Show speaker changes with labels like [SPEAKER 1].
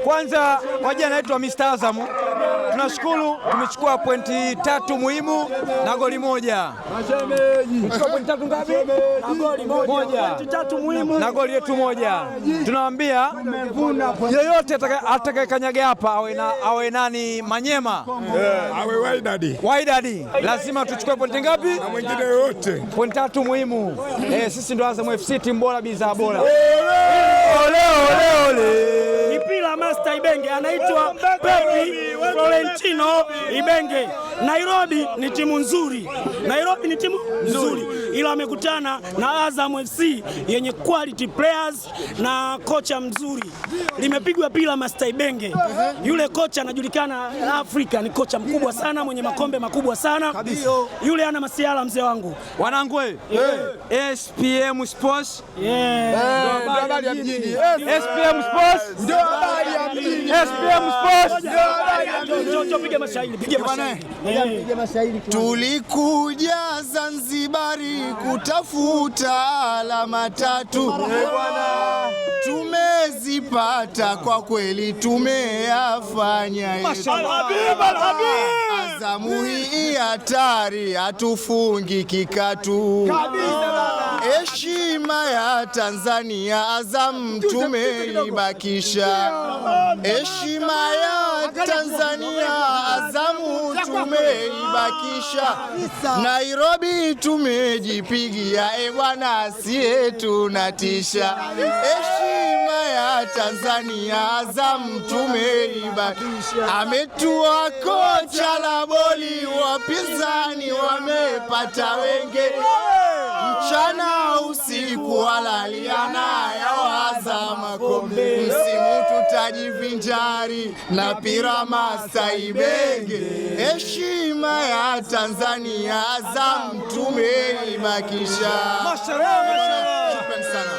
[SPEAKER 1] Kwanza kwa jina naitwa Mr. Azam. Tunashukuru tumechukua pointi tatu muhimu na goli moja. Tumechukua pointi tatu ngapi? Moja.
[SPEAKER 2] Pointi tatu muhimu
[SPEAKER 1] na goli yetu moja. Tunawaambia yeyote atakayekanyaga hapa awe nani Manyema
[SPEAKER 3] Awe Wydad
[SPEAKER 1] Wydad, lazima tuchukue pointi ngapi?
[SPEAKER 3] Na mwingine yoyote.
[SPEAKER 1] Pointi tatu muhimu. Sisi ndo Azam FC, timu bora, bidhaa bora. Ole, ole, ole.
[SPEAKER 2] Ni Pila Master Ibenge, anaitwa Pepi Florentino Ibenge. Nairobi ni timu nzuri, Nairobi ni timu nzuri, ila amekutana na Azam FC yenye quality players na kocha mzuri. Limepigwa Pila Master Ibenge, yule kocha anajulikana Afrika, ni kocha mkubwa sana mwenye makombe makubwa sana. Yule ana masiala, mzee wangu.
[SPEAKER 1] Wanangu, SPM Sports.
[SPEAKER 3] Ndio habari ya mjini.
[SPEAKER 1] SPM Sports.
[SPEAKER 3] Ndio habari ya mjini.
[SPEAKER 1] SPM Sports.
[SPEAKER 2] Njoo, njoo, piga mashairi, piga mashairi.
[SPEAKER 4] Tulikuja Zanzibari kutafuta alama tatu, tumezipata kwa kweli, tumeyafanya yetu. Azamu hii hatari, hatufungi kikatu. Heshima ya Tanzania Azam tumeibakisha. Heshima ya Tanzania Azamu tumeibakisha. Nairobi tumejipigia, e bwana, sie tunatisha. Heshima ya Tanzania Azam tumeibakisha. Ametua kocha la boli, wapinzani wamepata wenge mchana usiku walaliana yawaza makombe, msimu tutajivinjari na Pira Master Ibenge. Heshima ya Tanzania Azam tumeibakisha.
[SPEAKER 1] Mashallah, mashallah.
[SPEAKER 4] Shukrani sana.